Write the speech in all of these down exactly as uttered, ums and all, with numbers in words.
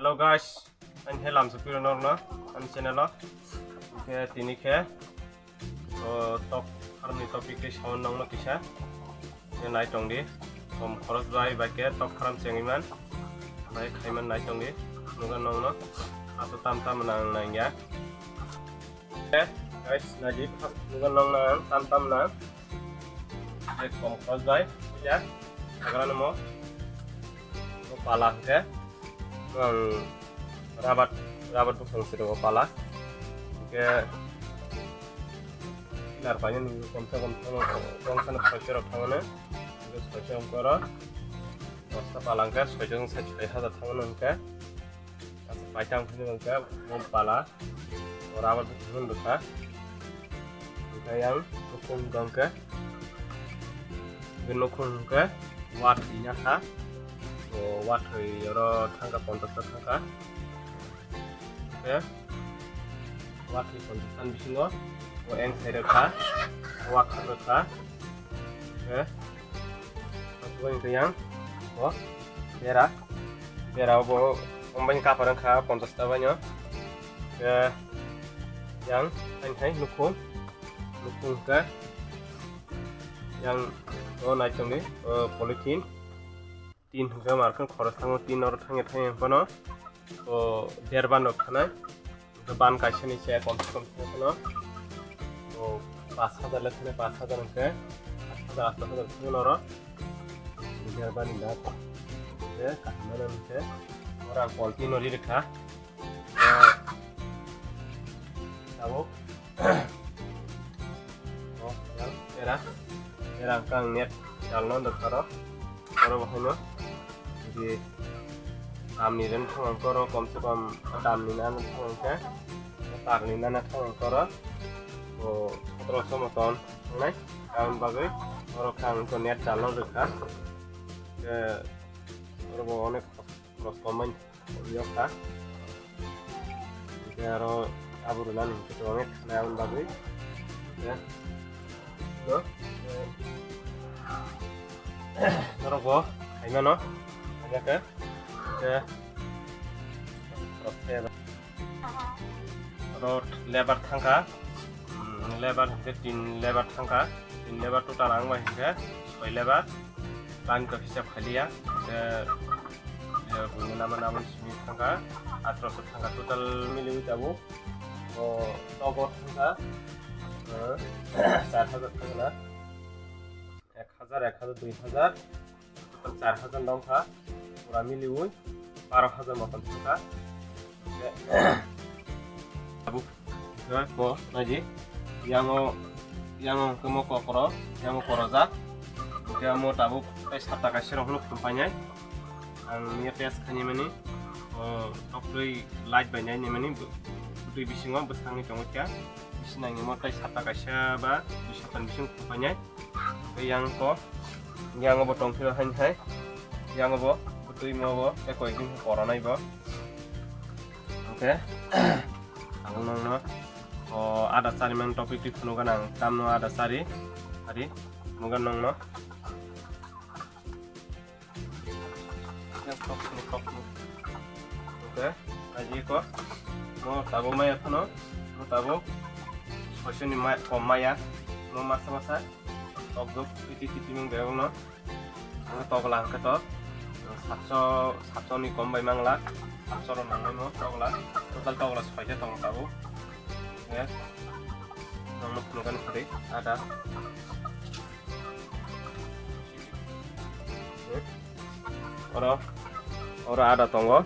Hello guys, ang khe lamsok piro norno ani channel o. Khe tini khe o tok harmni topic khe sound nangno kisa. Khe nai tong di. Kom khoros bai bai khe tok haram chengwi man. Bai khai man nai tong di. Nungkha nongno ato tam tam nang nang ya. Khe guys, nai di first nungkha nongno tam tam nang. Khe kom khoros bai ya. Hagra no mo. Mo pala khe. Ang rabat, rabat buphang se rw pala. Hingke pilar painani komsa kom tongmani, komsa no soicho rok thangmani. Hingke soicho wngkha oro. Bosta pala hingke soicho wng sai soi hajar thangmani hingke. Paitang phini hingke mo pala. Oro abo dukha hwn dukha. Hingke yang nukhung hingke. Hingke nukhung hingke wathwi nakha. O wathwi oro thangkha ponchas ta thangkha. Hingke wathwi ponchas ta ni bisingo o eng sai rwkha. Wakhar rwkha. Hingke Aswk wngkha yang bo bera, bera bo wngbai kapar wngkha ponchas ta baino. Yang hai hai nukhung, nukhung hwnkha yang o naitongni o polythene tin hwnkha markhe khoroksa tin oro thangya thangya phano. O derban rok thanai. Ban kaisa ni se kom se kom se no. O pash hajar le thane pash hajar hwnkhe aat hajar aat hajar thang noro. Derban ni da. Se kaham no hwnkhe ora quality no ri rwkha. Tabuk. O, era, era hwnkhe ang net chalno dwkharo. Oro bo haino je tamni ren thang ang koro komse kom tamni nana thang ang khe, tarni nana thang ang koro. O, sotoroso moton thangnai. Aboni bagwi oro khe ang net chalno dwkha. Khe oro bo onek Roskomai yokha. Hingke aro abo rwnani hingke tongni thanai aboni bagwi. Hingke no, norok bo khaimano, khaimya khe, hingke rok khe. Oro lebar thangkha, mm, lebar hingke tin lebar thangkha, tin lebar total ang bai hingke soi lebar, tang kok hisab khaliya, hingke, eh, buini nama nama simi thangkha, atroso thangkha total miliwi tabuk, o, togo thangkha, eh, char hajar thangkha na. Ek hajar, ek hajar, dui hajar, total char hajar wngkha, pura miliwi baro hajar motom wngkha. Tabuk, ko naidi, yango, yango hwnkhe mo kokro, yango korojak, hwnkhe amo tabuk tei satta kaisa rok phano khum painai. Ang miya test khainai mani, o, toktwi light bai nai nai mani, bw-, bwtwi bisingo bwskango tongo kya, bisi nangni mo tei satta kaisa ba dui satta ni bisingo khum painai. Tei yang ko, yang bo tong phiro hain hai, yang bo bwtwi mo bo tei koi din koronai bo. Oke, ang nongno, o, ada sari mang topic ti phunukha nang, tamno ada sari, ari, phunukha nongno. Oke, aji ko. Mo tabuk maya phano, mo tabuk soisoni mai, kom maya, mo masa masa, tok duk, iti iti mung bebak no. Ang tokla hwnkhe to, satso, satso ni kom bai mangla, satso rok nangmano tokla, total tokla soita tongo tabuk. Oke, nongno phunukani phari, ada. Oro, oro ada tongo.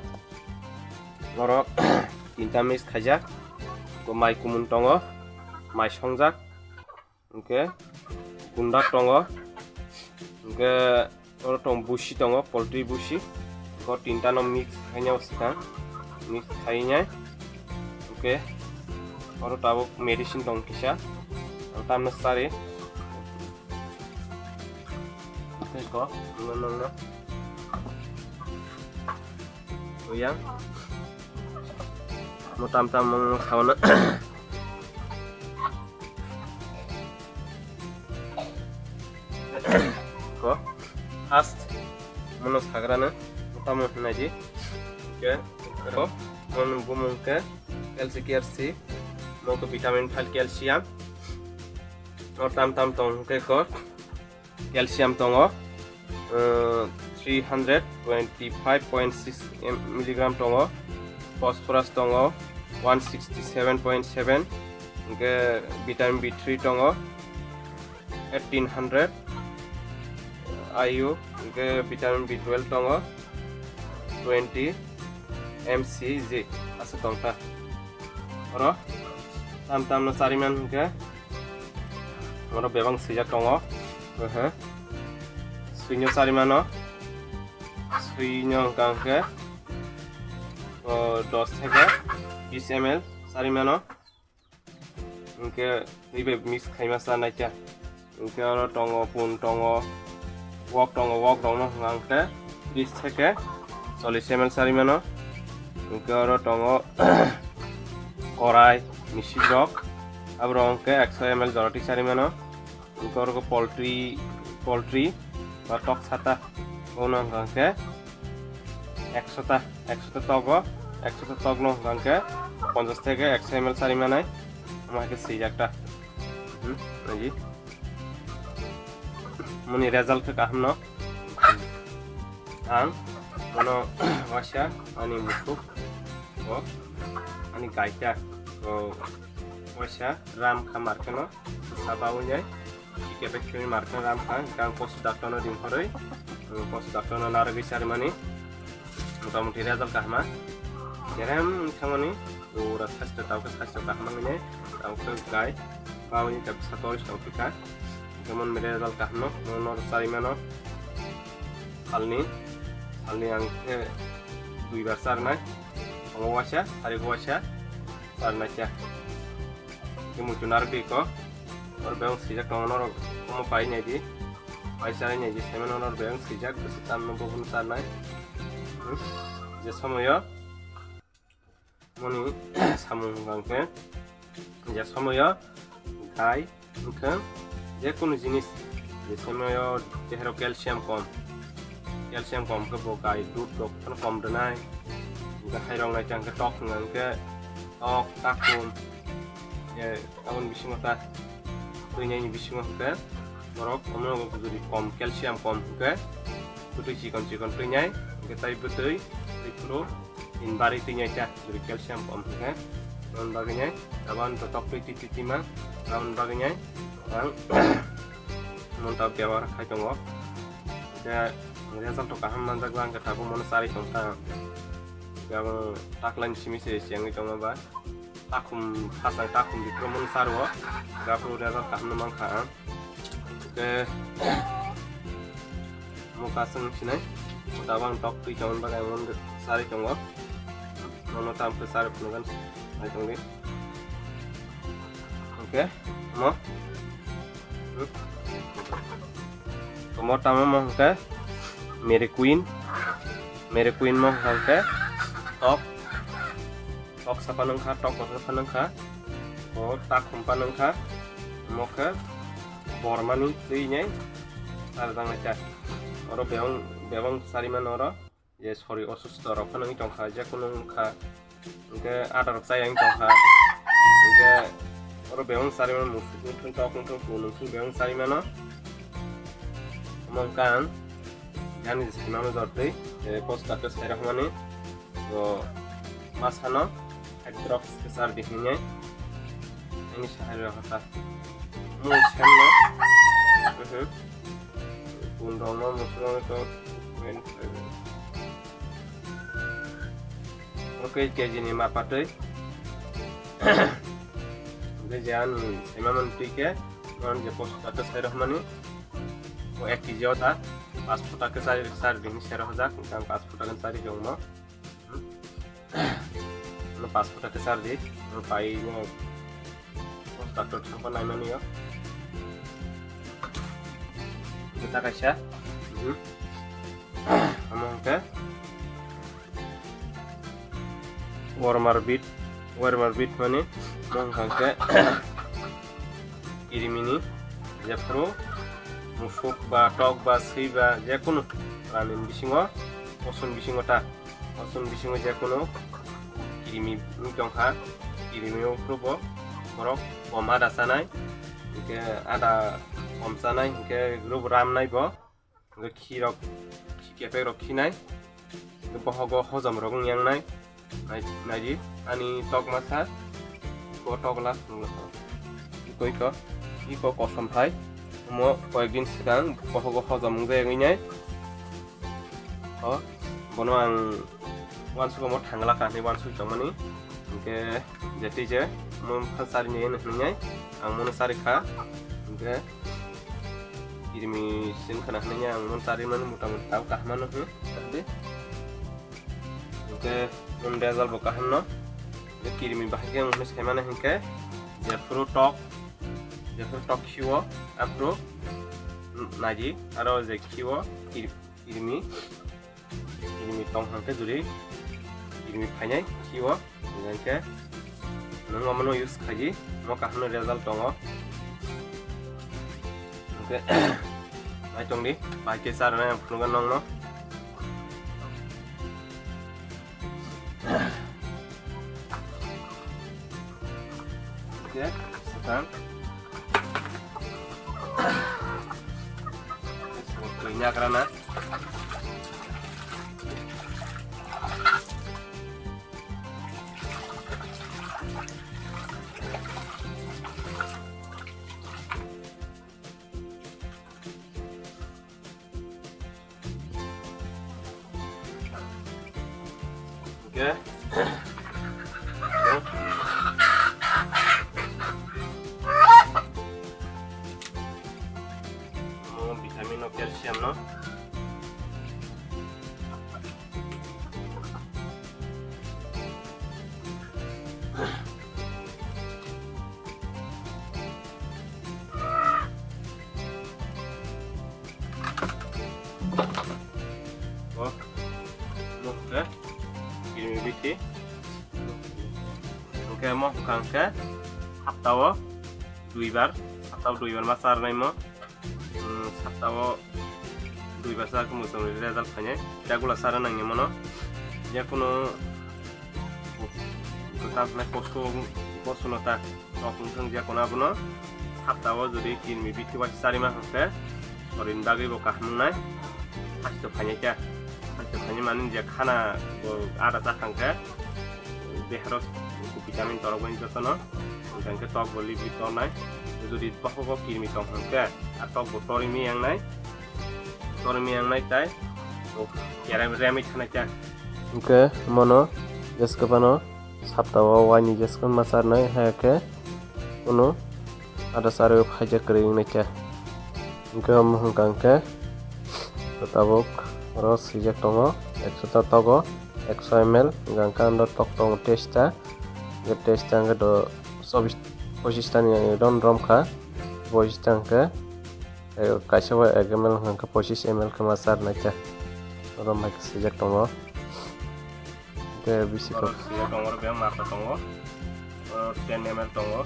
Oro tinta mix khaijak. Bo mai kumun tongo, mai songjak. Hwnkhe gundak tongo. Hwnkhe oro tong busi tongo, poultry busi. Bo tinta no mix khaina swkang. Mix khainai. Hwnkhe oro tabuk medicine tong kisa. Ang tamno sari. Tei ko, nungno nungno. Uyang. Mo tam tam mung khauna. Ko, first, mono sagrano, mo tamo hinai di. Ke, Ro, mon bumung ke L C K R C, mo ke vitamin phail calcium. O tam tam tong ke ko calcium tongo, uh, three hundred twenty-five point six milligram tongo, phosphorus tongo, one sixty-seven point seven, hingke vitamin B three tongo, eighteen hundred I U, hingke vitamin B twelve tongo, twenty M C G, aswk tongkha. Oro tam tam no chariman hingke, oro bebang swijak tongo. Aha. Swino charimano, swino hingka hingke, o, dos theke bis M L charimano. Hingke twi bai mix khaima cha naikha. Hingke oro tongo, pun tongo, wok tongo, wok rokno hwnka hingke tris theke chollis M L charimano. Hingke oro tongo korai, misik rok, aborok hingke ekso M L jorati charimano. Hingke oro poultry, poultry ba tok sata, bono hwnka hingke ekso ta, ekso ta togo, ekso ta tokno hwnka hingke ponchas theke ekso M L chari manai, omo hai khe swijak ta. Hmm, naidi. Moni result khe kaham no. Ang mono waisa ani mukhuk o ani gaita o waisa ram kha markeno saba wngnai. Kepek simi markeno ram kha, hingke ang posu doctor no ringkhorwi, posu doctor no narwgwi charimani, motamuti result kaham, kerem thangmani, pura sasthyo tao khe sasthyo kaham wngwi nai, tao khe gai, bawni tak satori tong kha, hingke mon result kaham no, mono charimano, salni, salni ang khe dui bar charnai, omo waisa, sari waisa, charnai khe. Khe muitu narwk di ko. Oro bebak swijak tongo norok omo pai nai di. Pai chari nai di, saiman norok bebak swijak, bwswk tam no bo phano charnai. Hmm. Je somoyo moni samung hwnkha khe, je somoyo gai wngkha je kunu jinis, je somoyo chehero calcium kom, calcium kom khe bo gai dud rok phano kom rwnai, hwnkhe hai rok nai khe tok hwnkha khe tok takhum, je Aboni bisingo ta twi nai ni bisingo hwnkhe borok omo nogo kujuri kom, calcium kom hwnkhe bwtwi chikon chikon twi nai, hwnkhe tai bwtwi tei phuru in bari twi nai ta kujuri calcium kom hwnkhe. Aboni bagwi nai aboni to tok twi twi twi ma, aboni bagwi nai ang mon ta byabar khai tongo. Hwnkhe result to kaham manjak, ang khe tabuk mono charwi tong ta. Hwnkhe aboni taklai ni simi se chengwi tongo ba. Takhum, khasang takhum biphuru mung saro, gapru result kaham no mankha ang. Hwnkhe, mukha swng sinai, tabang tok twi tongmani bagwi ang mung sarwi tongo. Nono tam khe sarwi phunukgani, nai tongdi. Hwnkhe, mo. Tomo tamo mo hwnkhe Mary Queen, Mary Queen mo hwnkhe tok, tok sapa nungkha, tok kotor pha nungkha, o takhum pha nungkha, mo khe bormani twi nai arjak nai kha. Oro bebang, bebang sari mano oro. Je sori osusto rok phano wngwi tongkha, je kunu wngkha, hwnkhe adar rok chaya wngwi tongkha, hwnkhe oro bebak charwi mano, musuk wngthung, tok wngthung, pun wngthung, bebak charwi mano. Omo wngkha ang yani je saimano jortwi, je post doctor sai rok mani, bo masano five drops khe char di hinwi ani sahai rw kha. Mui sanno. Mhm. Pun rokno musurokno to. Okay, K G ni mapatwi. Hwnkhe je ani saimamani twi khe, ani je post khe sai rw mani. O ek K G o ta, paanch phuta khe chari, chari dini sai rw jak, ang paanch phuta khe chari jongno. Ano paanch phuta khe char di, ano pai no doctor thangpa naimani yo. Kita kaisa. Mhm. Amo hwnkhe warmer beet, warmer beet mani mo hwnkha hwnkhe kirimini jephuru musuk ba tok ba swi ba jekunu pranini bisingo, posun bisingo ta Kosom bisingo je kunu kirimi wng tongkha, kirimi uphuru bo borok kom ada chanai, hinkhe ada kom chanai, hinkhe rub ramnai bo, hinkhe khirok, khi kepek rok khinai, hinkhe bohogo hojom rok wng yangnai. Nai-, naidi, ani tok masa, iko tok la, iko, iko, iko kosom phai, omo koyek din swkang bohogo hojom wng jayagwi nai. O, bono ang uansuk omo thangla ka hinwi uansuk tongmani, hinkhe je twi je omo phal chari nai hinwi nai, ang mono chari kha, hinkhe kirimi sin khana hinwi ang mono chari mani mota moti tabuk kaham mano hinwi. Hinkhe nwng result bo kaham no. Hinkhe kirimi bahai khe nwng hinwi saimano hinkhe jephuru tok, jephuru tok khio aphuru naidi aro je khio kir-, kirimi, kirimi tong hwnkhe juri kirimi phainai khio. Hinkhe nwng omono use khaidi, omo kaham no result tongo. Hinkhe naitongdi, bahai khe charwnai ang phunukha nongno. Hinkhe swkang twi nyakrana. Oke. Omo vitamin o calcium no. O, mo hwnkhe, kirimi bithi. Hwnkhe mo hwnkha hwnkhe, saptao duibar, saptao duibar ma charwnaimo. Hmm, saptao duibar cha khe mwchangni result phainai. Regular chara nangya mono. Yakunu, tamo hwnai kosto, kosto no ta. Tok wng thang je kono abono saptao jodi kirimi bithi bai charima hwnkhe sorin bagwi bo kaham wngnai. Haste phainai khe, haste phainai mani je khana bo ada cha thang khe deharo vitamin torok bai jotono, hwnkhe tok bo libri tornai. Jodi bohogo kirimi tong hwnkhe a tok bo torimi yangnai, torimi yangnai tai bo kerem remi thanai khe. Hwnkhe mono jeske phano saptao waini jeske ma charnai, hai khe kunu ada charwi phaijak kwrwi wngnaikha. Hwnkhe omo hwnkha hwnkhe tabuk oro swijak tongo, ekso ta togo, ekso M L, hwnkha hwnkhe ando tok tongo teis ta, hwnkhe teis ta hwnkhe do chobis, pochis ta ni ron romkha, pochis ta hwnkhe, eh, kaisa bo ek M L hwnkha hwnkhe pochis M L khe ma charnaikha, oro mai khe swijak tongo. Tei bisi oro kok. Swijak tongo, oro bebak masa tongo. Oro ten M L tongo.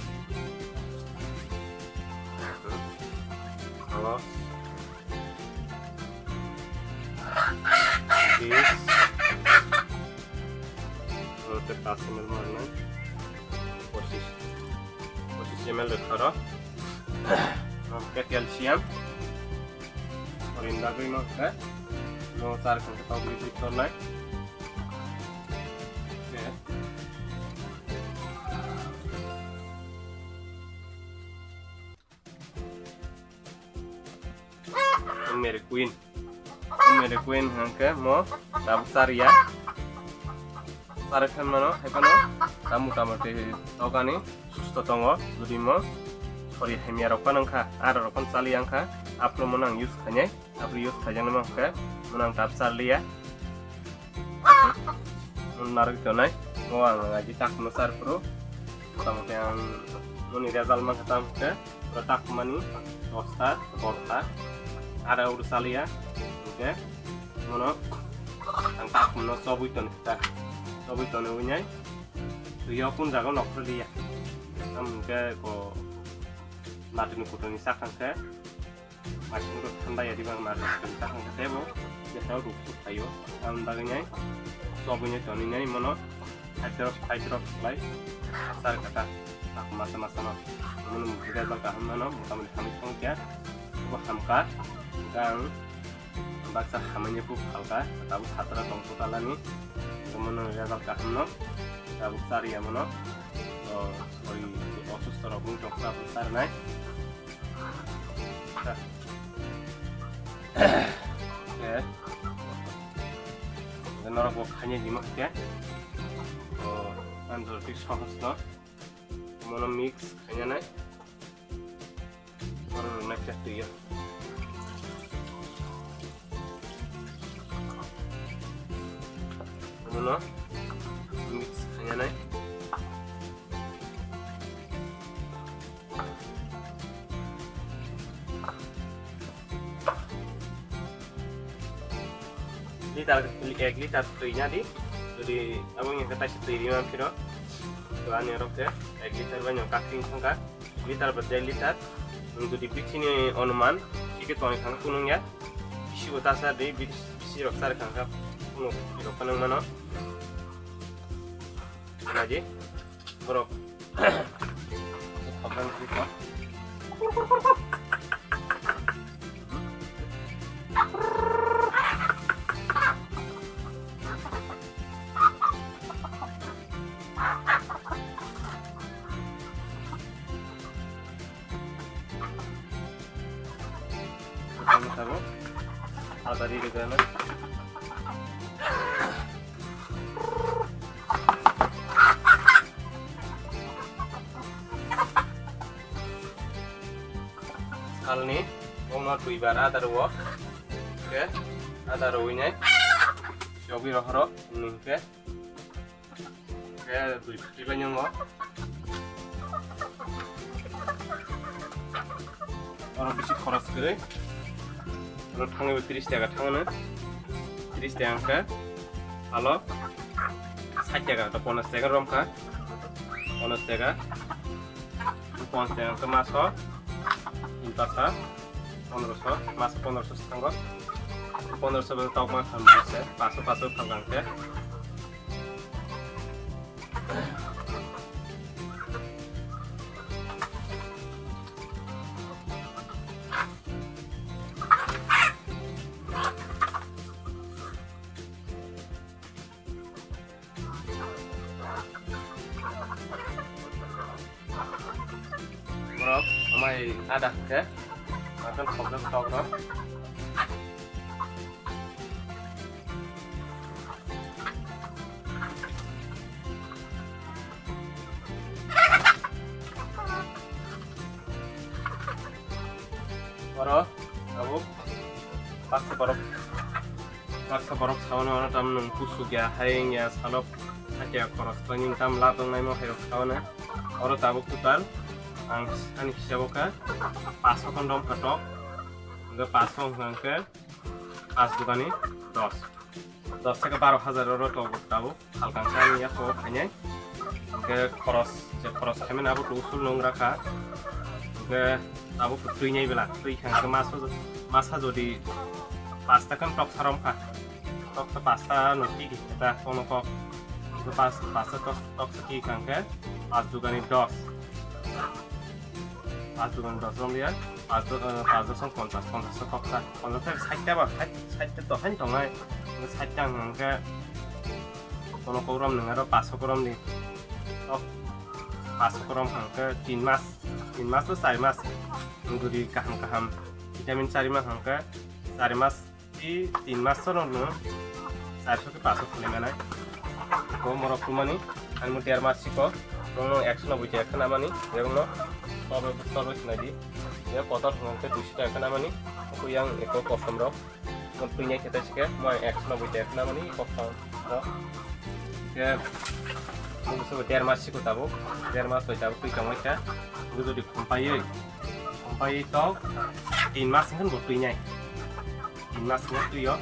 Oro bis. Oro tei paanch M L manai. Pochis. Pochis M L rwkha oro. Oro khe calcium. Oro ni bagwi no khe. No char khe tabuk ni tornai. Mere Queen. Mere Queen hwnkhe mo tabuk chariya. Chari khan mano, hai phano ta mota moti tokani susto tongo. Jodi mo sori hamya rok phano wngkha, aro rok phano chaliya wngkha, aphuru mo nang use khainai. Aboni use khaijaknai ma hwnkhe, bono ang tab charliya. Bono narwgwi tongnai, o ang aji takhumno char phuru. Motamoti ang boni result mankha tamo hwnkhe, pura takhumani dosta, borta, ada uru chaliya, hwnkhe bono ang takhumno chobwi tonkha, chobwi tonwi nai, twi o kun jaga nokhroliya. Tamo hwnkhe ko natini kutoni sakha hwnkhe, Machine rok thanda ya diba ma rok thang kha tebo, jesa rok suk phaio, ang bagwi nai. Chobwi nai tonwi nai mono five drop, five drop khlai sar kata. Tak masa masa no. Mono mujira jal kaham mano, motamoti hamwi thang kya. Bo hamka, gang baksa hamani puk halka, tabuk satra tong putalani. Mono result kaham no, tabuk sariya mono. O, sorry, osusto rok wng tong, tabuk sarnai. Oke. Norok bo khaina di ma khe. O, ang jor tik sohos no. Mono mix khaina nai. Mono rwna khe twi o. Mono mix khaina nai. Litar, ek litar twi na di. Jodi abo wngkha taisa twi rima phiro. To ani oro khe ek litar bai no kathing thangkha. Litar ba dei litar. Nwng jodi bichini onuman sikhe toni thang kunung ya. Bisi bo ta sa di, bisi, bisi rok sar khangkha. Kuno rok phano mano. Naji. Borok. Ada di sana. Salni bongno duibar adar o. Oke, adar o ini. Yogi rohoro ini ke. Oke, dui phuti bai nongo. Oro bisi khoros kwrwi. Oro thangwi bo tris taka thangno. Tris taka hwnkhe alo sait taka, to ponchas taka romkha. Ponchas taka. Ponchas taka hwnkhe maso tin pasa pondroso, maso pondroso se thango. Pondroso bo tokma khan bise, paso paso phalka hwnkhe. Borok amai ada khe makan khokjak tok rok. Oro abo baksa borok, baksa borok saono oro tam nwng kusuk ya, hai wng ya, salok hakhe ya, khoros khlaini tam la tongnaimo hai rok saono. Oro tabuk total ang ani hisabo kha paso khon romkha tok, hwnkhe paso hwnkha hwnkhe pas dugani dos. Dos theke baro hajar oro tongo tabuk, halka hwnkhe ani yapo khainai. Hwnkhe khoros, je khoros khaimani abo to usul nung rakha. Hwnkhe abo to twi nai bela, twi kha hwnkhe maso, masa jodi pasta khe toksa romkha. Toksa pasta no twi khe ta kono kok. Hwnkhe pas-, pasta tok-, toksa twi kha hwnkhe pas dugani dos. Pas dugani dos romliya, pas do-, eh, pas dos ponchas, ponchas toksa. Ponchas theke sait ta ba, sait, sait ta to hain tongnai. Hwnkhe sait ta hwnkhe kono kok rom nung aro paso kok rom di. Tok paso kok rom hwnkhe tin mas, tin mas to char mas. Nwng jodi kaham kaham vitamin chari ma hwnkhe char mas, i tin mas to nwng charso khe paso khwlai manai. Ko morok tumani, ani mo der mas siko, nwng ekso noboi taka khwna mani, bebak no, torbai, torbai khwna di. Bebak kotor hwnkhe duiso taka khwna mani, ko yang eko kosom rok. Mo twi nai khe ta sike, mo ang ekso noboi taka khwna mani, kosom rok. Ke, mo buso der mas siko tabuk, der mas bai tabuk twi tongwi kha. Bo jodi khumpaiwi, khumpaiwi tok, tin mas hwnkhe bo twi nai. Tin mas hwnkhe twi o.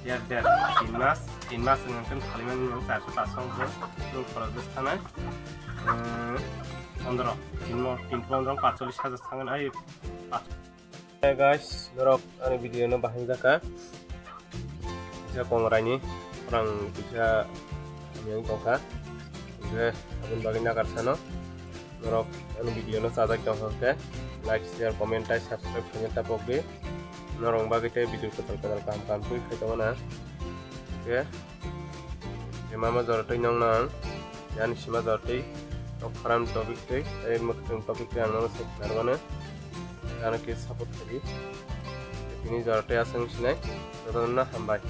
Der, der, tin mas, tin mas hwnkhe khalimani nwng charso paso hwnkhe nwng khorok bwskanai, eh, pondro, tin mo, tin pondro pacholis hajar thangan ai. Hey guys, norok ani video no bahai jaka. Kisa kongrai ni, Orang bisa yang tongka. Oke, abin bagwi nagar sano. Norok ani video no sajak tong hwnkhe like, share, comment tai subscribe khaina tapok di. Norok bagwi tei video kwtal kwtal kaham kaham twi khai tongo na. Oke. Mama jora twi nong nang. Yani sima jora twi tok kharam topic twi, tei mwkhwtwng topic twi ang nono se narwano. Ano ke support khaidi. Tini jora twi aswng sinai. Jotono hambai.